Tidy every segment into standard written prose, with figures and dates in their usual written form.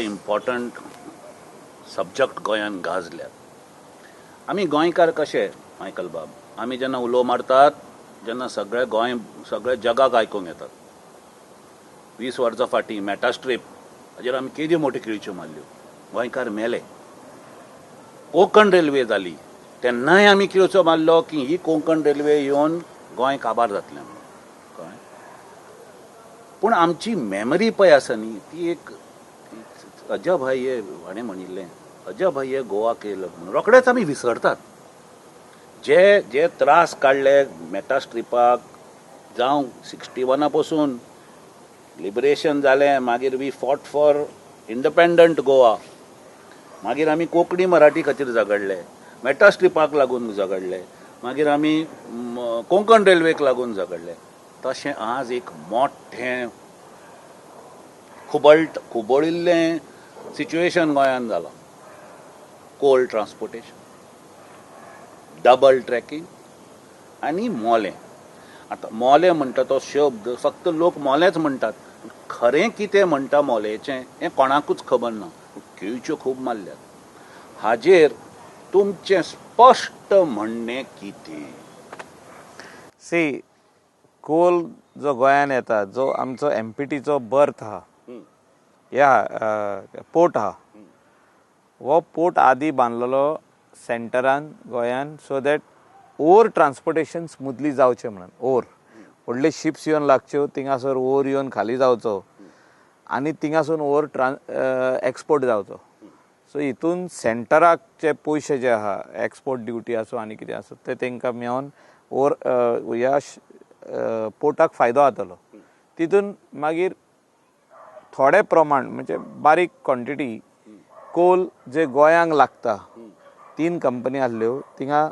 Important subject गोंयान गाजल्यात. आमी गोंयकार कशे मायकल बाब, आमी जेन्ना उलो मारतात जेन्ना सगळे गोंय सगळे जगाक आयकूंक येतात. 20 वर्सां फाटीं मेटास्ट्रीप हाजेर आमी केद्यो मोट्यो किळच्यो मारल्यो, गोंयकार मेले. कोंकण रेल्वे जाली तेन्नाय आमी किळचो मारलो की ही कोंकण रेल्वे येवन गोंय काबार जातलें म्हणून, कळ्ळें. पूण आमची मेमरी पळय आसा न्ही, ती एक अजब है ये, हाणें म्हणिल्लें अजब है ये गोवा के लोग म्हणून, रोखडेच आमी विसरतात. जे जे त्रास काडले मेटास्ट्रिपाक जावं 61 पसून लिबरेशन जालें, मागीर we fought for independent Goa, मागीर आमी कोंकणी मराठी खातीर झगडले, मेटास्ट्रिपाक लागून झगडले, मागीर आमी कोंकण रेल्वेक लागून झगडले. तशें आज एक मोठें खुबळिल्लें सिच्युएशन गोंयांत जालां. कोल ट्रान्सपोर्टेशन, डबल ट्रॅकिंग आनी मोलें. आतां मोलें म्हणटा तो शब्द फक्त लोक मोलेंच म्हणटात, खरें कितें म्हणटा मोलेचें हें कोणाकूच खबर ना. किळच्यो खूब मारल्यात. हाजेर तुमचें स्पश्ट म्हणणें कितें? सी, कोल जो गोंयान येता, जो आमचो एमपीटीचो बर्थ आहा, ह्या पोर्ट आहा, हो पोर्ट आदी बांदलेलो सेंटरान गोंयान so that ore transportation smoothly जावचें म्हणून. ओर व्हडले शिप्स येवन लागच्यो, थिंगासर ओर येवन खाली जावचो आनी थिंगासून ओर एक्सपोर्ट जावचो. सो हितून सेंटराक जे पयशे जे आहा, एक्सपोर्ट ड्युटी आसूं आनी कितें आसूं, ते तांकां मेळोन ओर ह्या पोर्टाक फायदो जातलो. तितून मागीर थोडे प्रमाण म्हणजे बारीक क्वॉन्टिटी कोल जे गोंयांक लागता, 3 कंपनी आसल्यो थिंगा,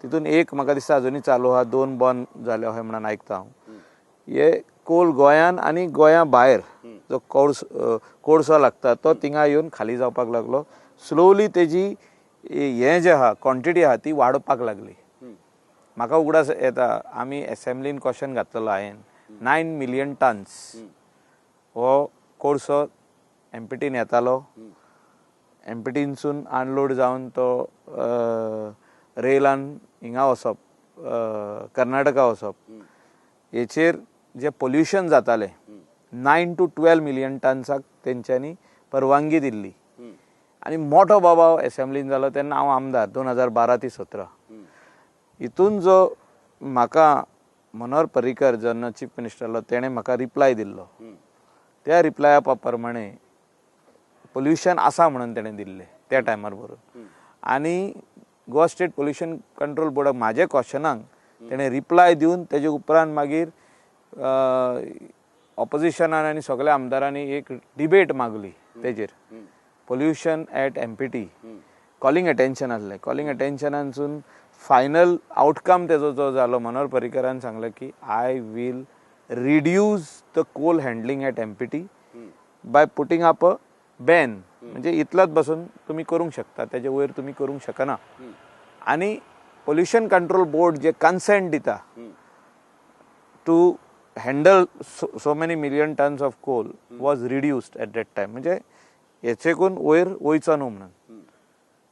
तितून एक म्हाका दिसता अजुनूय चालू आहा, 2 बंद जाल्यो अशें म्हणून आयकता हांव. हे कोल गोंयान आनी गोंया भायर जो कोळसो लागता तो थिंगा येवन खाली जावपाक लागलो. स्लोली तेजी हें जें आहा, क्वॉन्टिटी आहा, ती वाडपाक लागली. म्हाका उगडास येता, आमी एसेंब्लीन क्वेश्चन घातलेलो हांवें, 9 मिलियन टन्स हो कोळसो एमपीटीन येतालो. एमपीटीनसून अनलोड जावन तो रेलान हिंगा वचप, कर्नाटका वचप. हेचेर जे पोल्युशन जातालें 9 टू 12 मिलियन टन्साक तेंच्यांनी परवानगी दिल्ली. आनी मोठो बाबाव एसेंब्लीन जालो तेन्ना हांव आमदार 2012 ते 17. हितून जो म्हाका मनोहर पर्रीकर जेन्ना चीफ मिनिस्टर जालो तेणें म्हाका रिप्लाय दिल्लो, त्या रिप्लाया प्रमाणे पोल्युशन आसा म्हणून तेणें दिल्लें त्या टायमार बरोवन. आनी गोवा स्टेट पोल्युशन कंट्रोल बोर्डाक म्हाज्या क्वेश्चनाक तेणें रिप्लाय दिवन तेजे उपरांत मागीर ऑपोजिशनान आनी सगळ्या आमदारांनी एक डिबेट मागली तेजेर, pollution at MPT, calling attention आसलें. कॉलिंग अटेन्शनानसून फायनल आउटकम तेजो जो जालो, मनोहर पर्रीकरान सांगलें की I will reduce the coal handling at MPT by putting up a ban, म्हणजे इतलोच बसून तुमी करूंक शकता, तेजे वयर तुमी करूंक शकना. आनी पोल्युशन कंट्रोल बोर्ड जे कन्सेंट दिता to handle so many million tons of coal was reduced at that time, म्हणजे हेचेकून वयर वयचो न्हू म्हणून.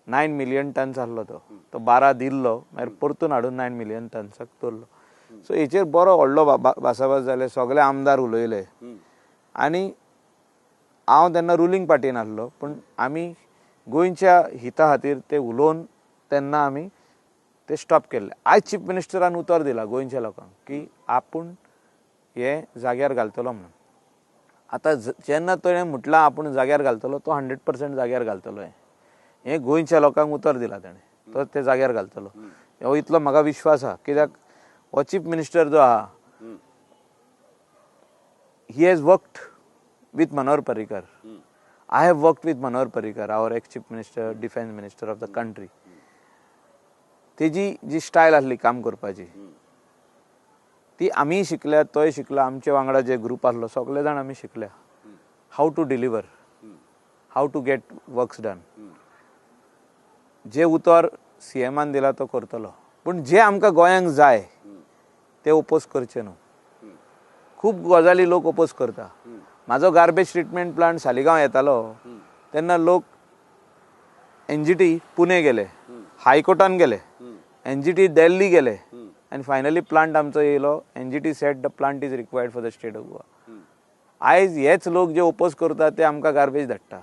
9 मिलियन टन्स आहलो तो, तो 12 दिल्लो, मागीर परतून हाडून 9 मिलियन टन्साक दवरलो. सो हेचेर बरो व्हडलो भासाभास जाले, सगळे आमदार उलयले. आनी हांव तेन्ना रुलींग पार्टीन आहलो, पूण आमी गोंयच्या हिता खातीर ते उलोवन तेन्ना आमी ते स्टॉप केल्ले. आयज चीफ मिनिस्टरान उतर दिला गोंयच्या लोकांक की आपूण हे जाग्यार घालतलो म्हणून. आतां जेन्ना तुवें म्हटलां आपूण जाग्यार घालतलो, तो 100% जाग्यार घालतलो. हें हें गोंयच्या लोकांक उतर दिलां तेणें, तो ते जाग्यार घालतलो हो इतलो म्हाका विश्वास आहा. कित्याक हो चीफ मिनिस्टर जो आहा, he has worked with Manohar Parrikar. I have worked with Manohar Parrikar, our ex chief minister, defence minister of the country. तेजी जी स्टायल आसली काम करपाची ती आमीय शिकल्या, तोय शिकला, आमचे वांगडा जे ग्रुप आसलो सगळे जाण आमी शिकल्या how to deliver, how to get works done. जे उतर सीएमान दिला तो करतलो, पूण जे आमकां गोंयांक जाय ते ओपोज करचे न्हू. खूब गजाली लोक ओपोज करता. म्हाजो गार्बेज ट्रिटमेंट प्लांट सालिगांव येतालो, तेन्ना लोक एनजीटी पुणे गेले, हायकोर्टान गेले, एनजीटी दिल्ली गेले आनी फायनली प्लांट आमचो येयलो. NGT said the plant is required for the state of Goa. आयज हेच लोक जे ओपोज करता ते आमकां गार्बेज धाडटा,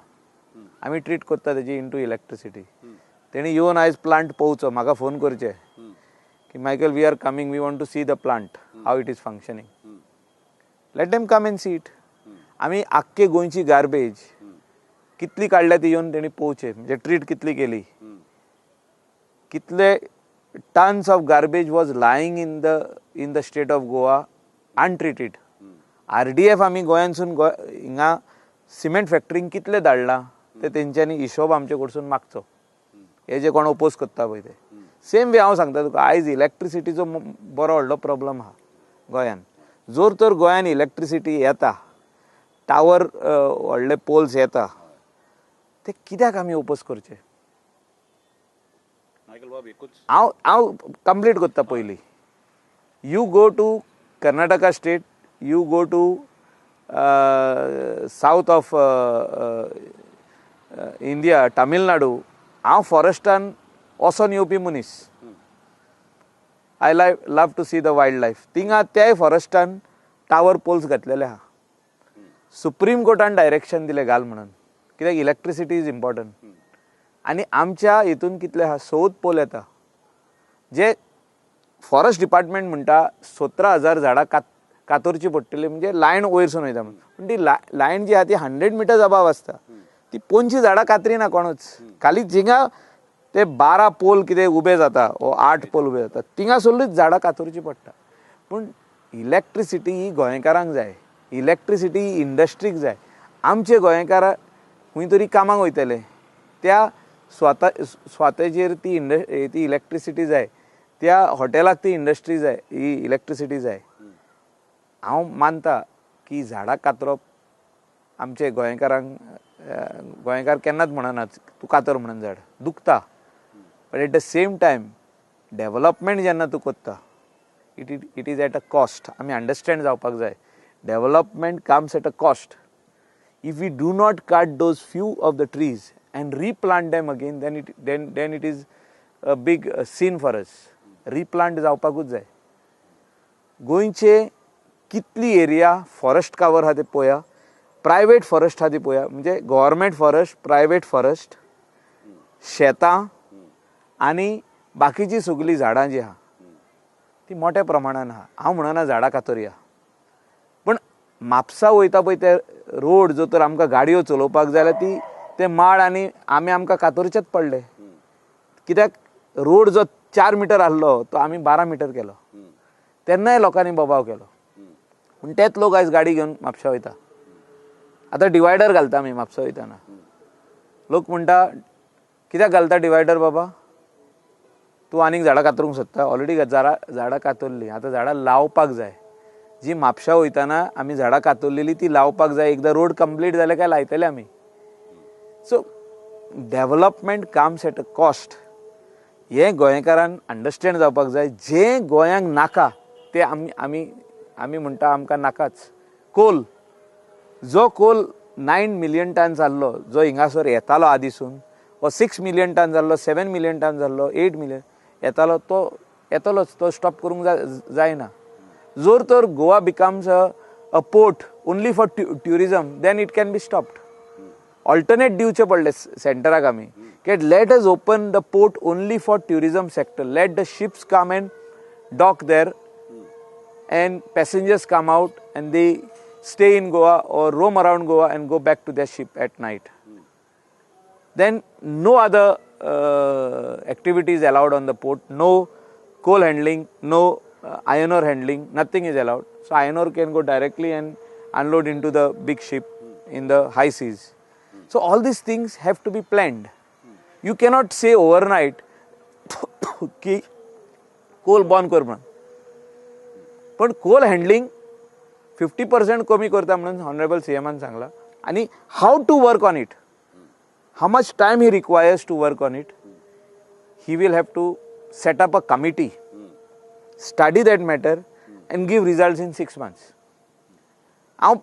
आमी ट्रीट करता तेजी इंटू इलेक्ट्रिसिटी. तेणी येवन आयज प्लांट पळोवचो, म्हाका फोन करचे की Michael we are coming, we want to see the plant how it is functioning, let them come and see it. आमी आख्खे गोंयची गार्बेज कितली काडल्या ती येवन तेणी पळोवचे, म्हणजे ट्रीट कितली केली, कितले tons of garbage was lying in the state of Goa untreated. RDF आमी गोंयांसून हिंगा सिमेंट फॅक्टरींक कितले धाडला ते तेंच्यांनी हिशोब आमचे कडसून मागचो, हे जे कोण ओपोज करता पळय ते. सेम वे हांव सांगता तुका, आयज इलेक्ट्रिसिटीचो बरो व्हडलो प्रॉब्लम आहा गोंयान. जर तर गोंयान इलेक्ट्रिसिटी येता, टावर व्हडले पोल्स येता, ते कित्याक आमी ओपोज करचे? हांव हांव कंप्लीट करता पयलीं. You go to Karnataka state, you go to south of India, Tamil Nadu. हांव फॉरेस्टान वचोन येवपी मनीस. I love to see the wild life. थिंगा त्याय फॉरेस्टान टावर पोल्स घातलेले आहा. सुप्रीम कोर्टान डायरेक्शन दिलें घाल म्हणून, कित्याक इलेक्ट्रिसिटी is important. आनी आमच्या हितून कितले आहा, 100 पोल येता. जे फॉरेस्ट डिपार्टमेंट म्हणटा 17,000 झाडां कातरची पडटली, म्हणजे लायन वयरसून वयता म्हणून. पूण ती लायन जी आहा ती 100 मिटर्स अबाव आसता, ती पोनची झाडां कातरिना कोणूच. खाली जिंगा ते 12 पोल कितें उबे जाता वो 8 पोल उबे जाता, थिंगासरलूच झाडां कातरची पडटा. पूण इलेक्ट्रिसिटी ही गोंयकारांक जाय, इलेक्ट्रिसिटी ही इंडस्ट्रीक जाय. आमचे गोंयकार खंय तरी कामाक वयतले, त्या स्वाताचेर ती ती इलेक्ट्रिसिटी जाय, त्या हॉटेलाक ती इंडस्ट्री जाय, ही इलेक्ट्रिसिटी जाय. हांव मानता की झाडां कातरप आमचे गोंयकारांक, गोंयकार केन्नाच म्हणना तूं कातर म्हणून झाड दुखता. But at the same time development जेन्ना तूं करता, it is at a cost. आमी अंडरस्टँड जावपाक जाय, development comes at a cost. If we do not cut those few of the trees and replant them again, then it is a big sin for us. Replant जावपाकूच जाय. गोंयचे कितली area forest cover आहा ते पळया, private forest आहा ती पळया, म्हणजे गव्हर्मेंट फॉरेस्ट, प्रायवेट फॉरेस्ट, शेतां आनी बाकीची सगळीं झाडां जी आहा ती मोठ्या प्रमाणान आहा. हांव म्हणना झाडां कातरया, पूण म्हापसा वयता पळय ते रोड जो तर आमकां गाडयो चलोवपाक जाय जाल्यार ती ते माड आनी आमी आमकां कातरचेच पडले. कित्याक रोड जो 4 मिटर आसलो तो आमी 12 मिटर केलो, तेन्नाय लोकांनी बोबाव केलो. पूण तेच लोक आयज गाडी घेवन म्हापशा वयता. आतां डिवायडर घालता आमी म्हापसा वयतना, लोक म्हणटा कित्याक घालता डिवायडर बाबा, तूं आनीक झाडां कातरूंक सोदता? ऑलरेडी झाडां कातरली, आतां झाडां लावपाक जाय. जी म्हापशा वयतना आमी झाडां कातरलेली ती लावपाक जाय. एकदां रोड कंप्लीट जाले काय लायतले आमी. So development comes at a cost. हें गोंयकारान अंडरस्टँड जावपाक जाय. जें गोंयांक नाका तें आमी आमी आमी म्हणटा आमकां नाकाच. कोल, जो कोल 9 मिलियन टन जाल्लो, जो हिंगासर येतालो आदीसून, वो 6 मिलियन टन जाल्लो, 7 मिलियन टन जाल्लो, 8 मिलियन येतालो, तो येतलोच, तो स्टॉप करूंक जायना. जर तर Goa becomes a port only for tourism, then it can be stopped. Alternate दिवचे पडले सेंटराक आमी, की let us open the port only for tourism sector, let the ships come and dock there and passengers come out and they stay in Goa or roam around Goa and go back to their ship at night. Then no other activities allowed on the port, no coal handling, no iron ore handling, nothing is allowed. So iron ore can go directly and unload into the big ship in the high seas. So all these things have to be planned. You cannot say overnight ki coal बंद कर म्हणून. पण कोल handling 50% कमी करता म्हणून honourable सीएमान सांगला. आनी how to work on it, how much time he requires to work on it, he will have to set up a committee, study that matter and give results in 6 months. हांव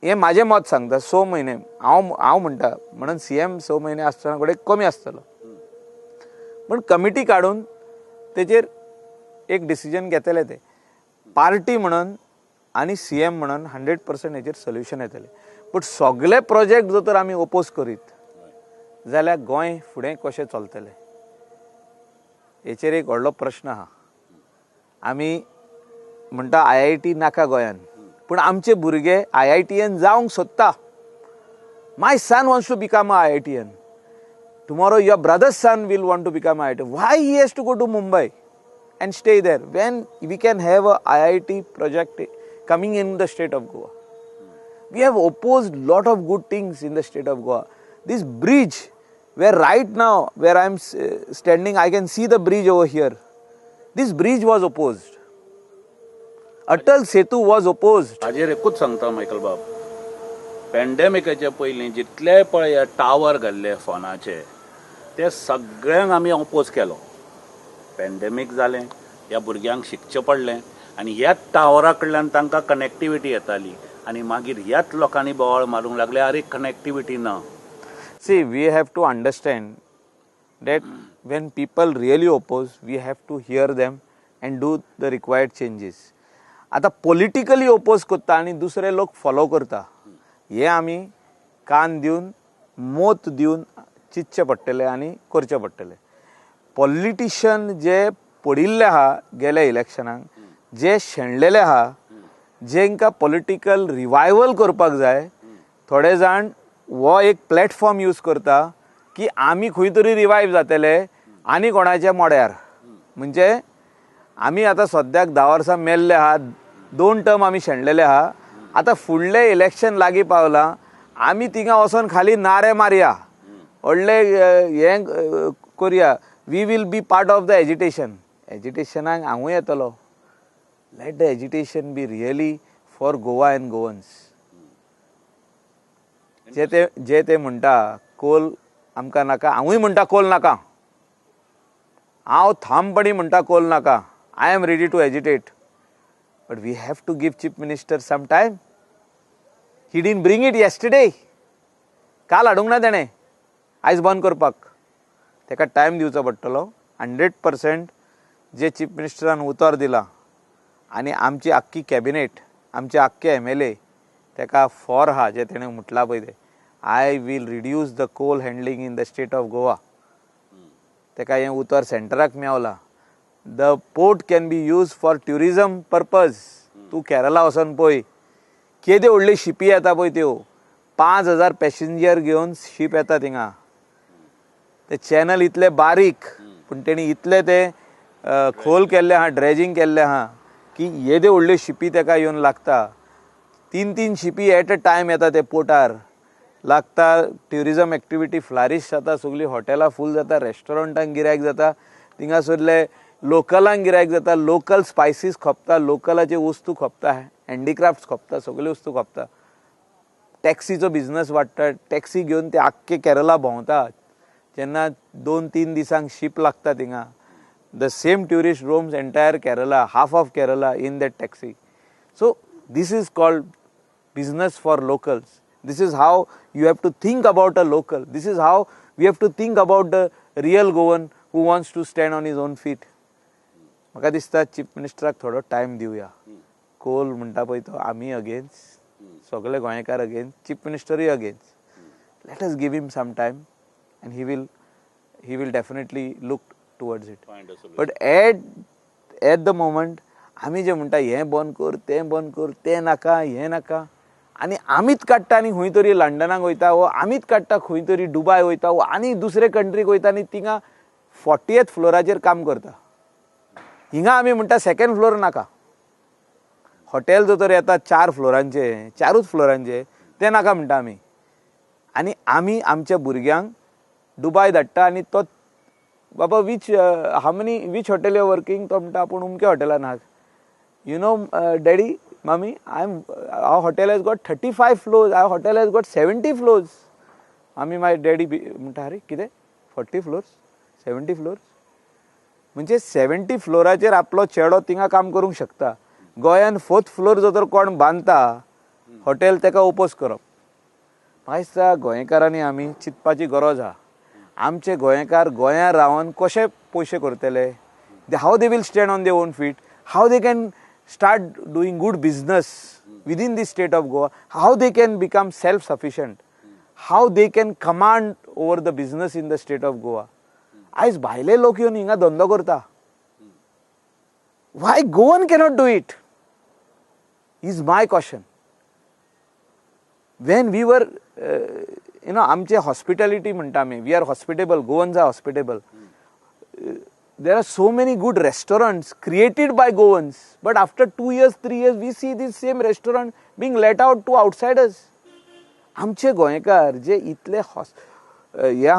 हें म्हाजें मत सांगता, 6 म्हयने हांव हांव म्हणटा म्हणून सीएम 6 म्हयने आसतना कडेन कमी आसतलो, पूण कमिटी काडून तेजेर एक डिसिजन घेतले ते पार्टी म्हणून आनी सीएम म्हणून 100% हेजेर सोल्युशन येतलें. बट सगळे प्रोजेक्ट जर तर आमी ओपोज करीत जाल्यार गोंय फुडें कशें चलतलें हेचेर एक व्हडलो प्रश्न आहा. आमी म्हणटा IIT नाका गोंयान, पूण आमचे भुरगे IITN जावंक सोदता. My son wants to become a IITian. Tomorrow your brother's son will want to become IIT. Why he has to go to Mumbai and stay there when we can have a IIT project coming in the state of Goa? We have opposed lot of good things in the state of Goa. This bridge where right now where I am standing, I can see the bridge over here. This bridge was opposed. Atal Setu was opposed. हाजेर एकूच सांगता Michael बाब, पॅन्डेमिकाच्या पयलीं जितले पळय tower घाल्ले फोनाचे ते सगळ्यांक आमी ओपोज केलो. पॅन्डेमीक जालें, ह्या भुरग्यांक शिकचें पडलें आनी ह्याच टावरा कडल्यान तांकां कनेक्टिविटी येताली आनी मागीर ह्याच लोकांनी बोवाळ मारूंक लागले, आरे कनेक्टिविटी ना. See, we have to understand that when people really oppose, we have to hear them and do the required changes. आतां पॉलिटिकली ओपोज करता आनी दुसरे लोक फॉलो करता, हे आमी कान दिवन मोत दिवन चिंतचें पडटलें आनी करचें पडटलें. पॉलिटिशियन जे पडिल्ले आहा गेल्या इलेक्शनाक, जे शेणलेले आहा, जेंकां पॉलिटिकल रिवायवल करपाक जाय, थोडे जाण हो एक प्लॅटफॉर्म यूज करता की आमी खंय तरी रिवायव जातले आनी कोणाच्या मोड्यार. म्हणजे आमी आतां सद्याक 10 वर्सां मेल्ले आहा, 2 टर्म आमी शेणलेले आहा, आतां फुडलें इलेक्शन लागीं पावलां, आमी थिंगा वचोन खाली नारे मारया, व्हडले हें करया, we will be part of the agitation. एजिटेशनाक हांवूय येतलो. Let the agitation be really for Goa and Goans. जे ते म्हणटा कोल आमकां नाका, हांवूय म्हणटा कोल नाका, हांव ठामपणी म्हणटा कोल नाका. I am ready to agitate, but we have to give chief minister some time. He didn't bring it yesterday. काल हाडूंक ना तेणें आयज बंद करपाक, तेका टायम दिवचो पडटलो. 100% जे चीफ मिनिस्टरान उतर दिलां आनी आमची आख्खी कॅबिनेट, आमचे आख्खे MLA तेका फॉर आहा जे तेणें म्हटलां पळय तें, I will reduce the coal handling in the state of Goa. तेका हें उतर सेंटराक मेवलां. The port can be use for tourism purpose. तूं केरला वचोन पळय केद्यो व्हडल्यो शिपी येता पळय त्यो, 5000 पॅसेंजर घेवन शीप येता थिंगा. ते चॅनल इतले बारीक, पूण तेणी इतले ते खोल केल्ले आहा, ड्रेजिंग केल्ले आहा की येद्यो व्हडल्यो शिपी तेका येवन लागता. 3-3 शिपी एट अ टायम येता ते पोर्टार लागता. ट्युरिजम एक्टिविटी फ्लारिश जाता, सगळीं हॉटेलां फूल जाता, रेस्टॉरंटांक गिरायक जाता, थिंगासरले लोकलांक गिरायक जाता, लोकल स्पायसीस खपता, लोकलाचे वस्तू खपता, हँडीक्राफ्ट्स खपता, सगल्यो वस्तू खपता. टॅक्सीचो बिजनस वाडटा, टॅक्सी घेवन ते आख्खे केरला भोंवता. जेन्ना 2-3 दिसांक शीप लागता थिंगा, the same tourist roams entire Kerala, half of Kerala in that taxi. So this is called business for locals. This is how you have to think about a local. This is how we have to think about the real Goan who wants to stand on his own feet. म्हाका दिसता chief मिनिस्टराक थोडो time दिवया. कोल म्हणटा पळय तो आमी against, सगळे गोंयकार अगेन्स्ट, चीफ मिनिस्टरूय against. Let us give him some time and he will definitely look towards it. But at the moment आमी जे म्हणटा हें बंद कर, तें बंद कर, तें नाका, हें नाका, आनी आमीच काडटा आनी खंय तरी लंडनाक वयता वो आमीच काडटा खंय तरी दुबाय वयता वो आनी दुसरे कंट्रीक वयता आनी थिंगा 40th फ्लोराचेर काम करता. हिंगा आमी म्हणटा सेकेंड फ्लोर नाका. हॉटेल जर तर येता 4 फ्लोरांचे, 4ूच फ्लोरांचे, तें नाका म्हणटा आमी. आनी आमी आमच्या भुरग्यांक दुबाय धाडटा आनी तो बाबा which how many which hotel you working, तो म्हणटा आपूण उमक्या हॉटेलान आहा. You know daddy mummy, I am our hotel has got 35 floors, our hotel has got 70 floors. आमी मागीर डॅडी म्हणटा अरे कितें 40 फ्लोर्स 70 फ्लोर्स, म्हणजे 70 फ्लोराचेर आपलो चेडो थिंगा काम करूंक शकता. गोंयान 4th floor जर तर कोण बांदता हॉटेल ताका ओपोज करप. म्हाका दिसता गोंयकारांनी आमी चिंतपाची गरज आहा. आमचे गोंयकार गोंयां रावन कशे पयशे करतले, how they will stand on their own feet, how they can start doing good business within the state of Goa, how they can become self sufficient, how they can command over the business in the state of Goa. आयज भायले लोक येवन हिंगा धंदो करता. Why Goan cannot do it is my question. When we were आमचे hospitality म्हणटा आमी, we are hospitable, Goans are hospitable. There are so many good restaurants created by Goans, but after 2 years, 3 years, we see this same restaurant being let out to outsiders. आमचे गोंयकार जे इतले house ह्या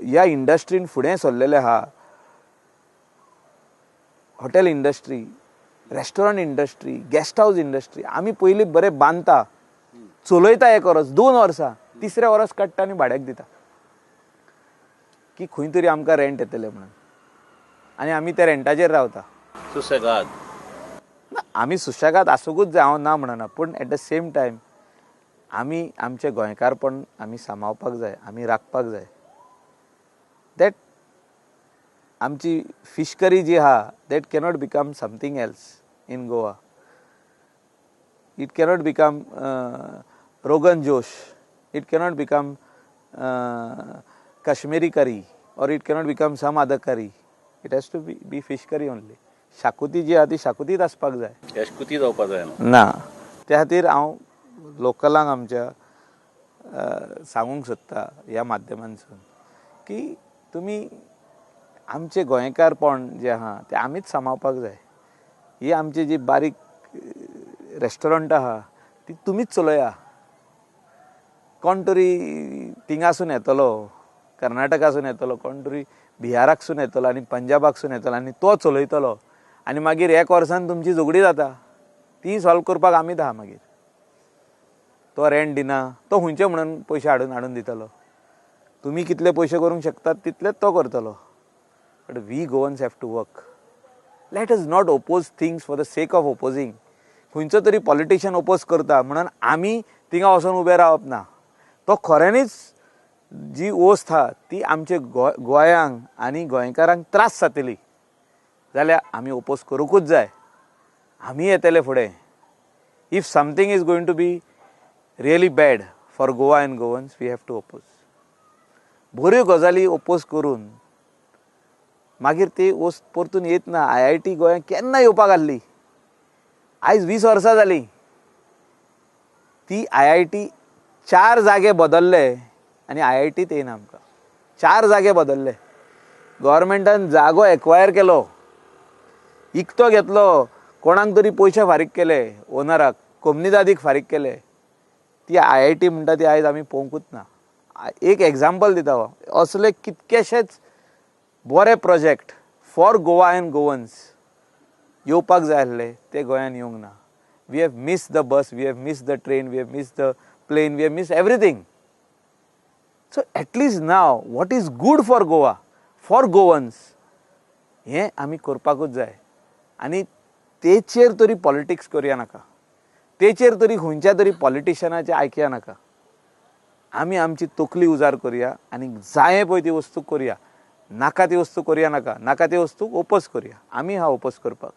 ह्या इंडस्ट्रीन फुडें सरलेले आहा, hotel industry, restaurant industry, guest house industry, आमी पयलीं बरें बांदता, चलयता एक वर्स, 2 वर्सां, तिसऱ्या वर्स काडटा आनी भाड्याक दिता की खंय तरी आमकां रेंट येतलें म्हणून, आनी आमी त्या रेंटाचेर रावता. सुसेगाद. ना, आमी सुशेगाद आसूंकूच जाय, हांव ना म्हणना, पूण एट the same time आमी आमचें गोंयकारपण आमी सांबाळपाक जाय, आमी राखपाक जाय. That आमची फीश करी जी आहा, that cannot become something else in Goa. It cannot become rogan josh, it cannot become Kashmiri curry or it cannot become some other curry. It has to be fish curry only. शाकुती जी आहा ती शाकुतीच आसपाक जाय. एशकुती जावपा जाय न्हू. ना, त्या खातीर हांव लोकलांक आमच्या सांगूंक सोदता ह्या माध्यमांतसून की तुमी आमचें गोंयकारपण जें आहा तें आमीच सांबाळपाक जाय. ही आमची जी बारीक रेस्टॉरंट आहा ती तुमीच चलया. कोण तरी थिंगासून येतलो, कर्नाटकासून येतलो, कोण तरी बिहाराकसून येतलो आनी पंजाबाकसून येतलो आनी तो चलयतलो आनी मागीर एक वर्सान तुमची झगडी जाता, ती सॉल्व करपाक आमीच आहा. मागीर तो रेंट दिना, तो खंयचे म्हणून पयशे हाडून हाडून दितलो? तुमी कितले पयशे करूंक शकतात तितलेच तो करतलो. But we Goans have to work. Let us not oppose things for the sake of opposing. खंयचो तरी पॉलिटिशियन ओपोज करता म्हणून आमी थिंगा वचोन उबे रावप ना. तो खऱ्यांनीच जी वस्त आहा ती आमचे गोंयांक आनी गोंयकारांक त्रास जातली जाल्यार आमी ओपोज करूंकूच जाय. आमी येतले फुडें. If something is going to be really bad for Goa and Goans, we have to oppose. बऱ्यो गजाली ओपोज करून मागीर ती वस्त परतून येत ना. आयआयटी गोंयांत केन्ना येवपाक आहली, आयज 20 वर्सां जालीं. ती आयआयटी चार जागे बदलले आनी आयआयटीत येयना आमकां. चार जागे बदलले, गव्हर्मेंटान जागो एक्वायर केलो, इकतो घेतलो, कोणाक तरी पयशे फारीक केले, ओनराक, कोमनिदादीक फारीक केले. ती आयआयटी म्हणटा ती आयज आमी पळोवंकूच ना. एक एग्जाम्पल दिता हांव. असले कितकेशेच बरे project for Goa and Goans येवपाक जाय आसले, ते गोंयान येवंक ना. We have missed the bus, we have missed the train, we have missed the plane, we have missed everything. So at least now what is good for Goa, for Goans, हें आमी करपाकूच जाय. आनी तेचेर तरी पॉलिटिक्स करया नाका, तेचेर तरी खंयच्या तरी पॉलिटिशनाचें आयकया नाका. आमी आमची तकली उजार करया आनी जाये पळय ती वस्तू करया, नाका ती वस्तू करया नाका, नाका ती वस्तू ओपोज करया. आमी हा ओपोज करपाक.